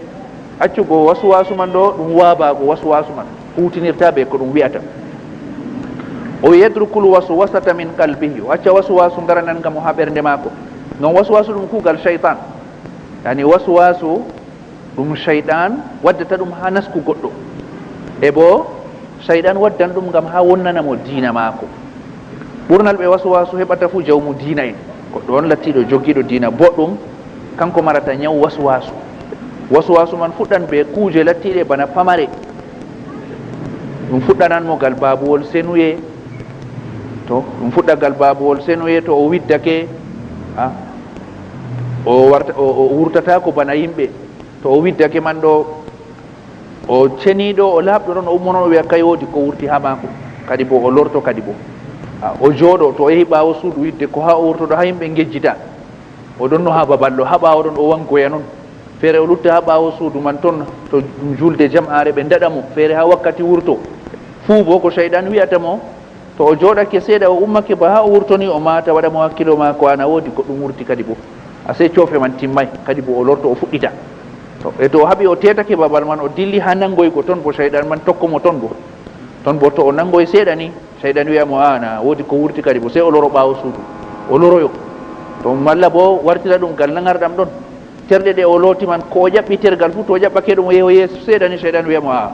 accugo waswaasu man ɗo, ɗum waabaago waswaasu man, huutinirta be ko ɗum wi'ata. O wiya, "Yatrukul waswasata min qalbihi." O acca waswaasu ngara nanga mo haa ɓernde maako. Ngam waswaasu ɗum kuugal shaytan. Yani waswaasu ɗum shayɗan waddata ɗum haa nasku goɗɗo, e bo shayɗan waddan ɗum ngam haa wonnana mo diina maako. Ɓurnal ɓe waswaasu heɓata fuu jawmu diina en, goɗɗo on lattiiɗo joggiiɗo diina boɗɗum, kanko marata nyaw waswaasu. Waswaasu man fuɗɗan be kuuje lattiiɗe bana pamare. Ɗum fuɗɗanan mo gal baabuwol senuye, to ɗum fuɗɗa gal baabuwol senuye, to o widdake, a, o warta, o, o wurtataako bana yimɓe. To o widdake man ɗo, o ceniiɗo, o laaɓɗo ɗon, o ummo non, o wiya kay woodi ko wurti haa maako. Kadi bo o lorto kadi bo. A, o jooɗo, to o yehi ɓaawo suudu, widde ko haa o wurtoɗo, haa yimɓe ngejjita. O ɗonno haa babal ɗo, haa ɓaawo ɗon o wangoya non. Feere o lutta haa ɓaawo suudu man ton, to ɗum juulde jam'aare ɓe ndaɗa mo. Feere haa wakkati wurto. Fuu bo ko shayɗan wi'ata mo, to o jooɗake seeɗa, o ummake ba haa o wurtoni, o maata, waɗa mo hakkilo maako, an a woodi goɗɗum wurti kadi bo. A sey coofe man timmay, kadi bo o lorto, o fuɗɗita. To, e to o haɓi, o teetake babal man, o dilli haa nangoygo ton bo, shayɗan man tokko mo ton bo. Ton bo to o nangoy seeɗa ni, shayɗan wi'a mo, "An a woodi ko wurti kadi bo," sey o loro ɓaawo suudu. O loroyo. To malla bo wartira ɗum gal nangarɗam ɗon. Terɗe ɗe o looti man, ko o ƴaɓɓi tergal fuu, to o ƴaɓɓake ɗum, o yehi o yeeso seeɗa ni, shayɗan wi'a mo, "A,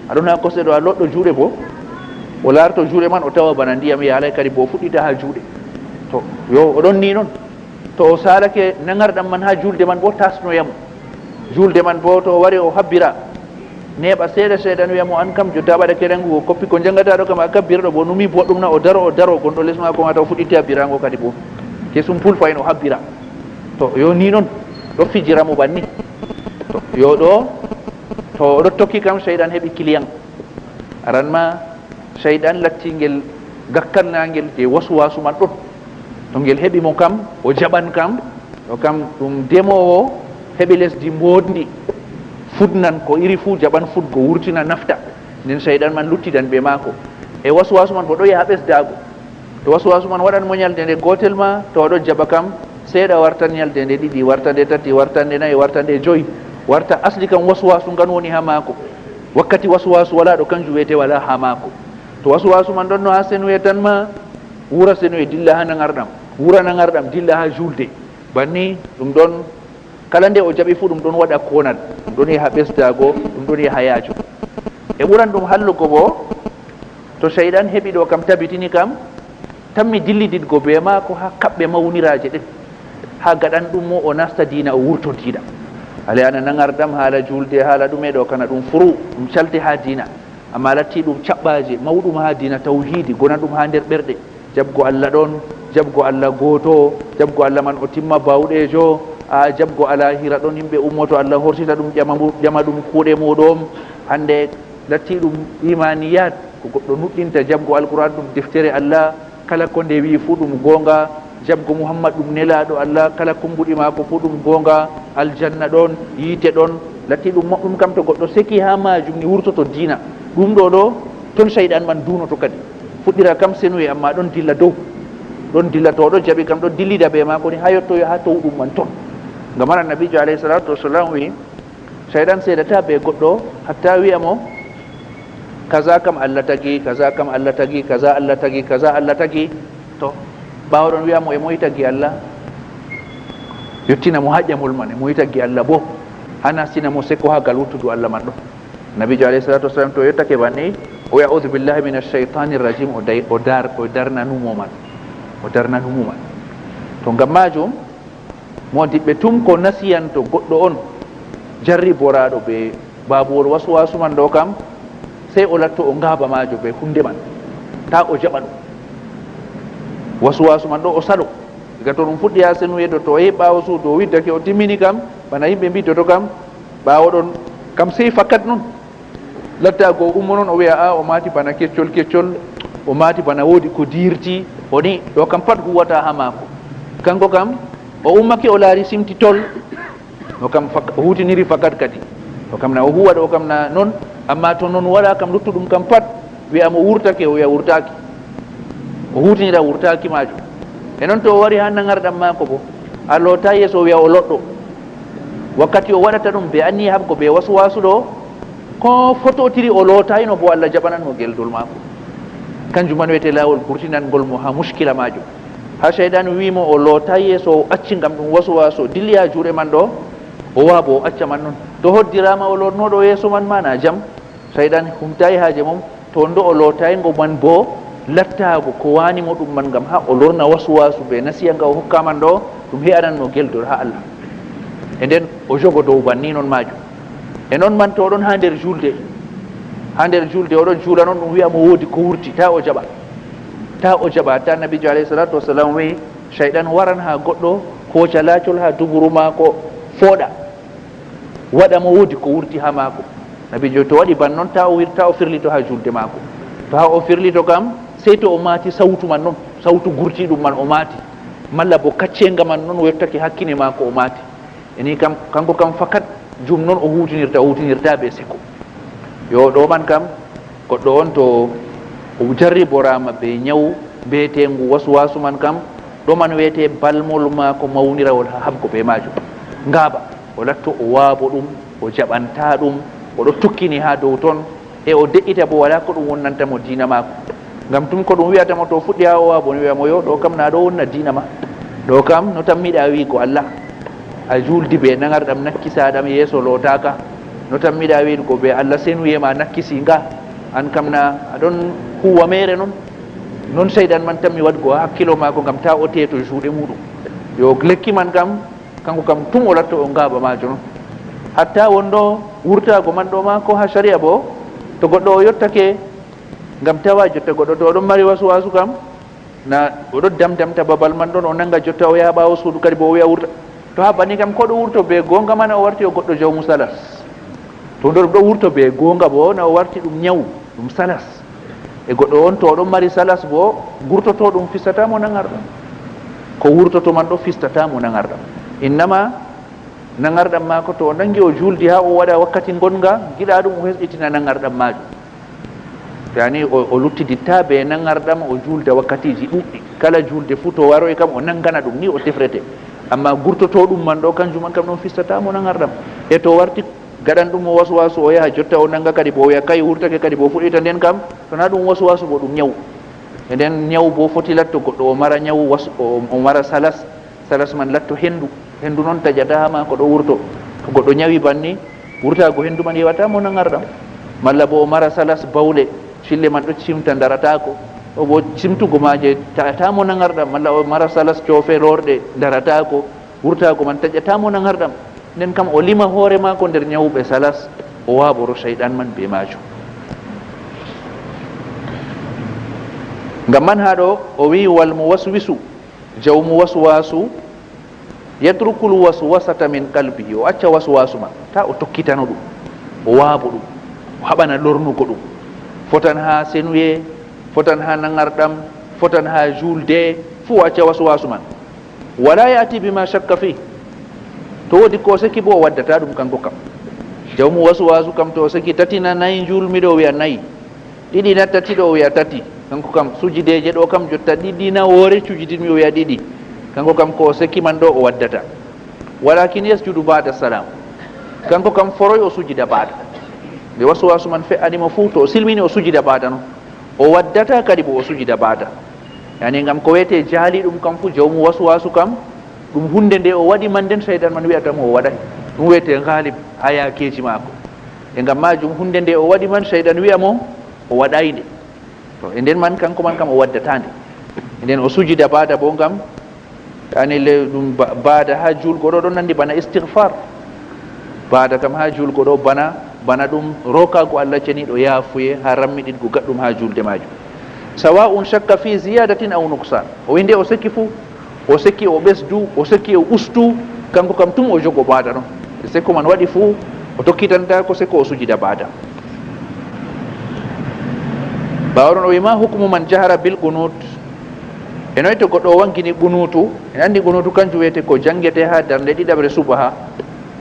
a ɗon haa kosɗe ɗo, a lootɗo juuɗe bo." O laarto juuɗe man, o tawa bana ndiyam yaalay kadi bo, o fuɗɗita haa juuɗe. To, yo, o ɗon ni non. To o saalake nangarɗam man haa juulde man bo, tasnoya mo. Juulde man bo, to o wari o habbira, neeɓa seeɗa, shayɗan wi'a mo, "An kam, jotta a ɓaɗake nangugo koppi ko njangata ɗo kam, a kabbira ɗo bo, numi boɗɗum na?" O daro, o daro, gonɗo les maako ma taw fuɗɗiti habbiraango kadi bo. Kesum pul fahin o habbira. To, yo ni non, ɗo fijira mo banni. To, yo ɗo, to o ɗo tokki kam, shayɗan heɓi kiliyan. Aran ma, shayɗan latti ngel gakkannaangel je waswaasu man ɗon. To ngel heɓi mo kam, o jaɓan kam, ɗo kam ɗum demoowo heɓi lesdi mbooɗndi. Fuɗnan ko iri fuu, jaɓan fuɗgo, wurtina, nafta. Nden shayɗan man luttidan be maako. E waswaasu man bo ɗo yaha ɓesdaago. To waswaasu man waɗan mo nyalde nde gootel ma, to o ɗon jaɓa kam, seeɗa wartan nyalde nde ɗiɗi, warta nde tati, warta nde nayi, warta nde joyi, warta asli kam waswaasu ngan woni haa maako. Wakkati waswaasu walaa ɗo, kanjum wiyete walaa haa maako. To waswaasu man ɗonno haa senuye tan ma, wura senuye dilla haa nangarɗam, wura nangarɗam dilla haa juulde. Banni ɗum ɗon, kala nde o jaɓi fuu ɗum ɗon waɗa koonal, ɗum ɗon yaha ɓesdaago, ɗum ɗon yaha yaajo. E ɓuran ɗum hallugo bo, to shayɗan heɓi ɗo kam, tabitini kam, tammi dillididgo be maako haa kaɓɓe mawniraaje ɗen, haa gaɗan ɗum mo o nasta diina, o wurto diina. Ale ana nangarɗam, haala juulde, haala ɗume ɗo, kana ɗum furu, ɗum calte haa diina. Amma latti ɗum caɓɓaaje mawɗum haa diina tawhiidi, gona ɗum haa nder ɓerɗe. Jaɓgo Allah ɗon, jaɓgo Allah gooto, jaɓgo Allah man o timma baawɗeejo, a jaɓgo alaahira ɗon, yimɓe ummoto Allah horsita ɗum, ƴama mu-, ƴama ɗum kuuɗe muɗum. Hannde latti ɗum imaniyat, ko goɗɗo nuɗɗinta jaɓgo Alqur'an, ɗum deftere Allah, kala ko nde wi'i fuu ɗum goonga, jaɓgo Muhammad ɗum nelaaɗo Allah, kala kummbuɗi maako fuu ɗum goonga, aljanna ɗon, yiite ɗon, latti ɗum moɗɗum kam, to goɗɗo seki haa maajum ni wurtoto diina. Ɗum ɗo ɗo, ton shayɗan man duunoto kadi. Fuɗɗira kam senuye, amma ɗon dilla dow. Ɗon dilla to o ɗo jaɓi kam, ɗon dillida be maako ni haa yottoyo haa towɗum man ton. Ngam man Annabiijo alayhi salaatu wassalam wi'i, shayɗan seedata be goɗɗo hatta wi'a mo, "Kaza kam Allah tagi, kaza kam Allah tagi, kaza Allah tagi, kaza Allah tagi." To, ɓaawo ɗon wi'a mo, "E moy tagi Allah?" Yottina mo haa ƴamol man, "E moy tagi Allah bo?" Haa nastina mo seko haa gal wuttudu Allah man ɗon. Nabiijo alayhi salaatu wassalam to yottake banni, o wi'a, "A'udhu billahi minash shaytanir rajim," o day-, o dar-, o darna numo man. O darna numo man. To ngam maajum, moodiɓɓe, tum ko nasiyanto goɗɗo on jarriboraaɗo be baabuwol waswaasu man ɗo kam, sey o latto o ngaaba maajo be hunde man. Taa o jaɓa ɗum. Waswaasu man ɗo o salo. Diga to ɗum fuɗɗi haa senuye ɗo, to o yehi ɓaawo suudu, o widdake, o timmini kam, bana yimɓe mbiddoto kam, ɓaawo ɗon kam sey fakat non. Lattaago o ummo non, o wi'a, "A, o maati bana keccol keccol, o maati bana woodi ko diirti, o ni, ɗo kam pat huwata haa maako." Kanko kam, o ummake, o laari simti tol, ɗo kam fak-, o hutiniri fakat kadi. O kam na o huwa ɗo kam na non, amma to non waɗa kam luttuɗum kam pat, wi'a mo wurtake, o wi'a wurtaki. O hutinira wurtaki maajum. E non to o wari ha nangarɗam maako bo, a loota yeeso o wi'a o loɗɗo. Wakkati o waɗata ɗum be anniya haɓgo be waswasu ɗo, ko fototiri o lootayno bo Allah jaɓanan mo geldol maako. Kanjum man wi'ete laawol gurtinangol mo ha mushkila maajum. Ha shayɗan wi'i mo o loota yeeso o acci ngam ɗum waswasu o dilli ha juuɗe man ɗo, o waa bo o acca man non. To hoddiraama o lornoɗo yeeso man ma na jam, shayɗan humtayi haaje mum, to ndo o lootayngo man bo lattaago ko waani mo ɗum man ngam ha o lorna waswasu be nasiya nga o hokka man ɗo, ɗum he'anan mo geldol ha Allah. E nden o jogo dow banni non maajum. E non man to oɗon ha nder julde, ha nder julde oɗon juula non ɗum wi'a mo woodi ko wurti, ta o jaɓa. Ta o jaɓa, ta Nabiijo alayhi salatu wassalam wi'i, shayɗan waran ha goɗɗo, hooca laacol ha duburu maako, fooɗa. Waɗa mo woodi ko wurti ha maako. Nabiijo to waɗi ban non ta o wir-, ta o firlito ha julde maako. To ha o firlito kam, sey to o maati sawtu man non, sawtu gurtiɗum man o maati. Malla bo kaccenga man non o yottake hakkine maako o maati. E ni kam, kanko kam fakat jum non o hutinirta, o hutinirta be seko. Yo ɗo man kam, goɗɗo on to o jarriboraama be nyawu beetengu waswasu man kam, ɗo man weete balmol maako mawnirawol ha habgo be maajum. Ngaaba, o latto o waabo ɗum, o jaɓanta ɗum, o ɗo tukkini ha dow ton, e o de'ita bo wala ko ɗum wonnanta mo diina maako. Ngam tum ko ɗum wi'ata mo to fuɗɗi ha o waabo ni wi'a mo yo ɗo kam na ɗo wonna diina ma. Ɗo kam no tammiɗa wi'go Allah. A juldi be nangarɗam nakkisaɗam yeeso lootaka. No tammiɗa wi'go be Allah senuye ma nakkisi nga. An kam na aɗon huwa mere non. Non shayɗan man tammi waɗgo ha hakkilo maako ngam ta o teeto juuɗe muɗum. Yo lekki man kam, kanko kam tum o latto o ngaaba maajo non. Hatta wonɗo wurtaago man ɗo maako ha shari'a bo, to goɗɗo o yottake ngam tawa jotta goɗɗo to oɗon mari waswasu kam, na oɗo damdamta babal man ɗon o nanga jotta o yaha ɓaawo suudu kadi bo o wi'a wurta. To ha banni kam ko ɗo wurto be goonga mana o warti o goɗɗo jawmu salas. To nder ɗo wurto be goonga bo na o warti ɗum nyawu, ɗum salas. E goɗɗo on to oɗon mari salas bo gurtoto ɗum fistata mo nangarɗam. Ko wurtoto man ɗo fistata mo nangarɗam. Innama nangarɗam maako to o nangi o juldi ha o waɗa wakkati ngonga, giɗa ɗum o hesɗitina nangarɗam maajum. Yani o, o luttiditta be nangarɗam o julda wakkatiji ɗuɗɗi. Kala julde fu to waroy kam o nangana ɗum ni o tefrete. Amma gurtoto ɗum man ɗo kanjum man kam ɗon fistata mo nangarɗam. E to warti gaɗan ɗum o waswasu o yaha jotta o nanga kadi bo o wi'a kay wurtake kadi bo fuɗɗita nden kam. To na ɗum waswasu bo ɗum nyawu. E nden nyawu bo foti latto goɗɗo o mara nyawu was-, o, o mara salas. Salas man latto hendu. Hendu non taƴata ha maako ɗo wurto. To goɗɗo nyawi banni, wurtaago hendu man yewata mo nangarɗam. Malla bo o mara salas bawle, cille man ɗo cimta ndaratako. O bo cimtugo maaje taƴata mo nangarɗam. Malla o mara salas coofe lorɗe ndaratako. Wurtaago man taƴata mo nangarɗam. Nden kam o lima hoore maako nder nyawɓe salas, o waaboro shayɗan man be maajum. Ngam man ha ɗo o wi'i wal muwaswisu, jawmu waswasu, yatrukul waswasata min qalbihi, o acca waswasu man, ta o tokkitano ɗum, o waabo ɗum, o haɓana lornugo ɗum. Fotan ha senuye, fotan ha nangarɗam, fotan ha julde, fu o acca waswasu man. Wala ya'ti bima shakka fi. To wodi ko o seki bo o waddata ɗum kanko kam. Jawmu waswasu kam to o seki tati na nayi njulmi ɗo wi'a nayi. Ɗiɗi na tati ɗo o wi'a tati. Kanko kam sujideje ɗo kam jotta ɗiɗi na woore cujidinmi o wi'a ɗiɗi. Kanko kam ko o seki man ɗo o waddata. Walakin yasjudu ba'da salam. Kanko kam foroy o sujida ba'da. Nde waswasu man fe'ani mo fu to o silmini o sujida ba'da non. O waddata kadi bo o sujida ba'da. Yani ngam ko wiyete jaali ɗum kam fu jawmu waswasu kam, ɗum hunde nde o waɗi man nden shaytan man wi'ata mo o waɗay. Ɗum wiyete ghalib ha yakeji maako. E ngam majum hunde nde o waɗi man shaytan wi'a mo o waɗay nde. To e nden man kanko man kam o waddata nde. E nden o sujida ba'da bo ngam yani le ɗum ba-, ba'da ha julgo ɗo ɗon nandi bana istighfar. Ba'da kam ha julgo ɗo bana, bana ɗum rokago Allah ceniɗo yafuye ha rammiɗiɗgo gaɗɗum ha julde majum. Sawa'un shakka fi ziyadatin aw nuqsan. O inde o seki fu, o seki o ɓesdu, o seki o ustu, kanko kam tum o jogo ba'da non. Seko man waɗi fu, o tokkitanta ko seko o sujida ba'da. Ɓawo ɗon o wi ma hukmu man jahara bil qunut. E noy to goɗɗo o wangini qunutu, en andi qunutu kanjum wiyete ko jangete ha darnde ɗiɗaɓre subaha.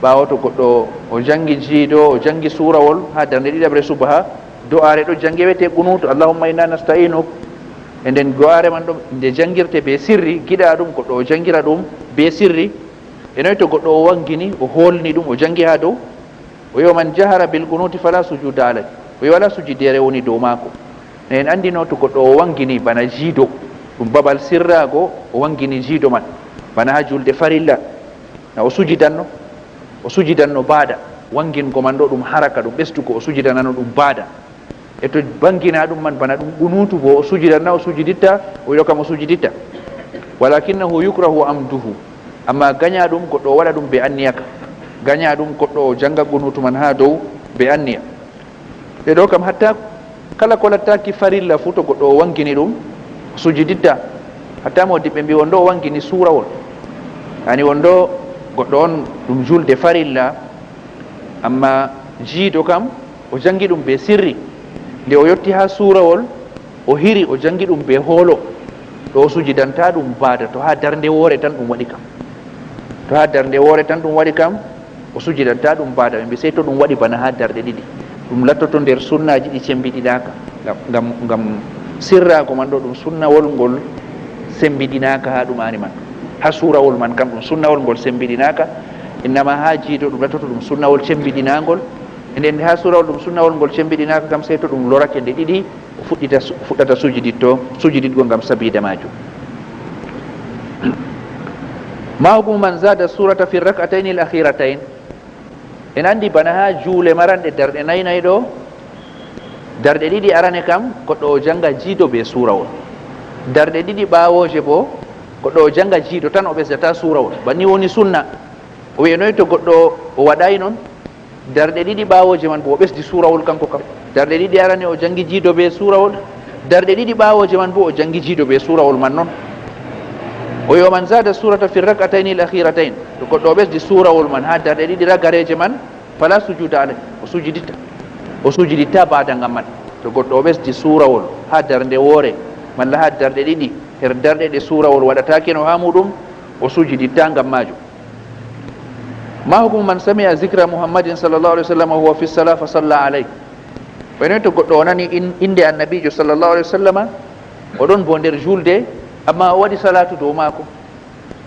Ɓaawo to goɗɗo o janngi jiido, o janngi suurawol haa darnde ɗiɗaɓre subaha, do'aare ɗo jannge wiyetee qunuutu, "Allahumma inna nasta'inuk." E nden do'aare man ɗo nde janngirtee bee sirri, giɗaa ɗum goɗɗo o janngira ɗum bee sirri. E noy to goɗɗo o wanngini, o hoolni ɗum, o janngi haa dow? O wi'i, "Man jahara bil qunuuti fala sujuda alayh." O wi'i, "Walaa sujideere woni dow maako." Ne en anndino to goɗɗo o wanngini bana jiido, ɗum babal sirraago, o wanngini jiido man, bana haa juulde farilla, na o sujidanno, o sujidanno baada. Wanngingol man ɗo ɗum haraka, ɗum ɓesdugo, o sujidanano ɗum baada. E to banngina ɗum man bana ɗum qunuutu boo, o sujidanna, o sujiditta, o wi'o kam o sujiditta. "Walakinnahu yukrahu amduhu." Ammaa gaña ɗum goɗɗo o waɗa ɗum bee anniya ka. Gaña ɗum goɗɗo o jannga qunuutu man haa dow bee anniya. E ɗo kam, hatta kala ko lattaaki farilla fuu, to goɗɗo o wanngini ɗum, o sujiditta. Hatta moodibɓe mbi'i, won ɗo o wanngini suurawol. Yaani won ɗo goɗɗo on ɗum juulde farilla, ammaa jiido kam, o janngi ɗum bee sirri. Nde o yotti haa suurawol, o hiri, o janngi ɗum bee hoolo. Ɗo o sujidanta ɗum baada, to haa darnde woore tan ɗum waɗi kam. To haa darnde woore tan ɗum waɗi kam, o sujidanta ɗum baada. Ɓe mbi'i sey to ɗum waɗi bana haa darɗe ɗiɗi. Ɗum lattoto nder sunnaaji ɗi cemmbiɗinaaka. Ngam, ngam, ngam sirraago man ɗo ɗum sunnawol ngol cemmbiɗinaaka haa ɗum aani man. Haa suurawol man kam ɗum sunnawol ngol cemmbiɗinaaka. Innama haa jiido ɗum lattoto ɗum sunnawol cemmbiɗinaangol. E nden haa suurawol ɗum sunnawol ngol cemmbiɗinaaka kam, sey to ɗum lorake nde ɗiɗi, o fuɗɗita su-, fuɗɗata sujiditto, sujiditgo ngam sabiida maajum. Ma hukmu man zada surata fi rak'atayn al-akhiratayn? En anndi bana haa juule maranɗe darɗe nay nay ɗo, darɗe ɗiɗi arane kam, goɗɗo o jannga jiido bee suurawol. Darɗe ɗiɗi ɓaawooje boo, goɗɗo o jannga jiido tan, o ɓesdata suurawol. Banni woni sunna. O wi'e noy to goɗɗo o waɗaay non? Darɗe ɗiɗi ɓaawooje man boo o ɓesdi suurawol kanko kam. Darɗe ɗiɗi arane o janngi jiido bee suurawol. Darɗe ɗiɗi ɓaawooje man boo o janngi jiido bee suurawol man non. O wi'i, "Man zada surata fi rak'atayn al-akhiratayn." To goɗɗo o ɓesdi suurawol man haa darɗe ɗiɗi ragareeje man, fala sujuda alayh. O sujiditta. O sujiditta baada ngam man. To goɗɗo o ɓesdi suurawol haa darnde woore, malla haa darɗe ɗiɗi, her darɗe ɗe suurawol waɗataake no haa muuɗum, o sujiditta ngam maajum. Ma hukmu man sami'a zikra Muhammadin sallallahu alaihi wasallam wa huwa fi salah fa salla alayh? Ɓe noy to goɗɗo o nani in-, innde Annabiijo sallallahu alaihi wasallama, o ɗon bo nder juulde, amma o waɗi salaatu dow maako.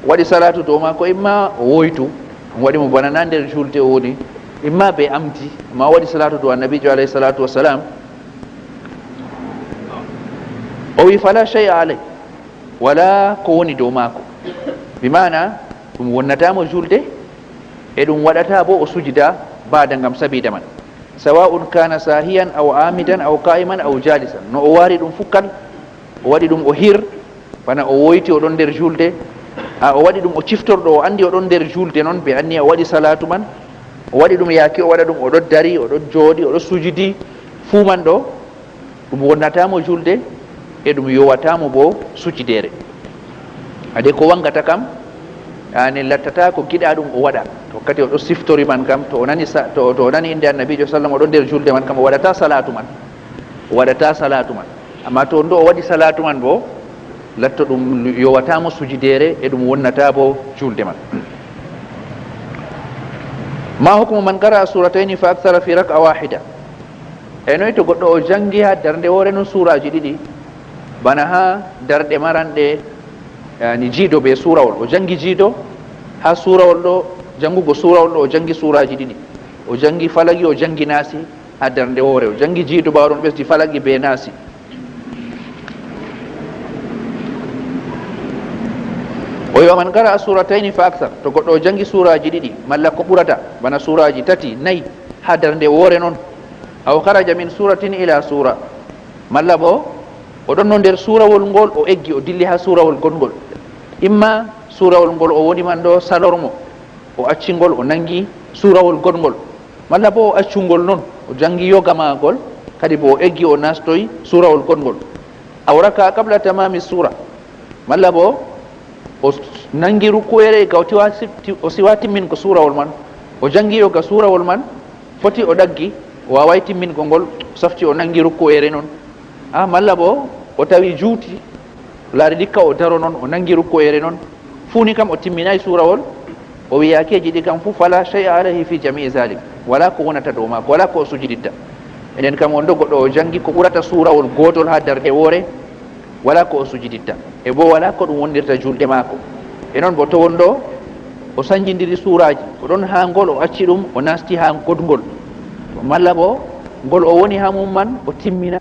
O waɗi salaatu dow maako, imma o woytu, ɗum waɗi mo bana na nder juulde o woni, imma be amdi, amma o waɗi salaatu dow Annabiijo alayhi salatu wassalam. O wi, "Fala shay'a alayh." Walaa ko woni dow maako. Bi maana, ɗum wonnata mo juulde, e ɗum waɗata bo o sujida baada ngam sabiida man. Sawa'un kana sahiyan aw amidan aw qa'iman aw jalisan. No o waari ɗum fukkal, o waɗi ɗum o hir, bana o woyti o ɗon nder juulde, a o waɗi ɗum o ciftorɗo, o anndi o ɗon nder juulde non, be anniya o waɗi salaatu man, o waɗi ɗum yaaki o waɗa ɗum o ɗon dari, o ɗon jooɗi, o ɗon sujidi, fuu man ɗo, ɗum wonnata mo juulde, e ɗum yowata mo bo sujideere. Ade ko wangata kam, yani lattata ko giɗa ɗum o waɗa. To wakkati o ɗo siftori man kam, to o nani sa-, to, to o nani innde Annabiijo sallam o ɗo nder juulde man kam, o waɗata salaatu man. O waɗata salaatu man. Amma to on ɗo o waɗi salaatu man bo, latto ɗum yowata mo sujideere, e ɗum wonnata bo juulde man. Ma hukmu man qara'a suratayni fa akthara fi rak'a wahida? E noy to goɗɗo o jangi ha darnde woore non suraaji ɗiɗi, bana ha darɗe maranɗe, yani, jiido be suurawol. O jangi jiido ha suurawol ɗo, jangugo suurawol ɗo, o jangi suraaji ɗiɗi. O jangi Falagi, o jangi Naasi ha darnde woore. O jangi jiido, ɓaawo ɗon o ɓesdi Falagi be Naasi. O wi, "Wa man qara'a suratayni fa akthar." To goɗɗo o jangi suraaji ɗiɗi, malla ko ɓurata, bana suraaji tati, nayi, ha darnde woore non. Aw kharaja min suratin ila sura. Malla bo, o ɗonno nder suurawol ngol, o eggi, o dilli ha suurawol goɗngol. Imma suurawol ngol o woni man ɗo salormo, o acci ngol, o nangi suurawol goɗngol. Malla bo o accu ngol non, o jangi yoga maagol, kadi bo o eggi, o nastoyi suurawol goɗngol. Aw raka'a qabla tamami sura. Malla bo o s-, nangi rukku'ere, ga o tiwa-, si-, ti-, o siwa timmingo suurawol man. O jangi yoga suurawol man, foti o ɗaggi, o waaway timmingo ngol, o safti o nangi rukku'ere non. Ah, malla bo o tawi juuti, o laari ndikka o daro non, o nangi rukku'ere non. Fuu ni kam o timminay suurawol, O wiya keeji ɗi kam fof, fala shay'a alayhi fi jamii zalik, wala ko wonata dow maako, wala ko o sujiditta. Enen kam on ɗo goɗɗo o janngi ko ɓurata suurawol gootol haa darnde woore, wala ko o sujiditta, e bo wala ko ɗum wondirta juulɗe maako. E noon bo to won ɗo o sanjindiri suuraaji, ko ɗon haa ngol o acci ɗum, o naasti haa goɗngol. Malla bo ngol o woni haa mum man o timmina.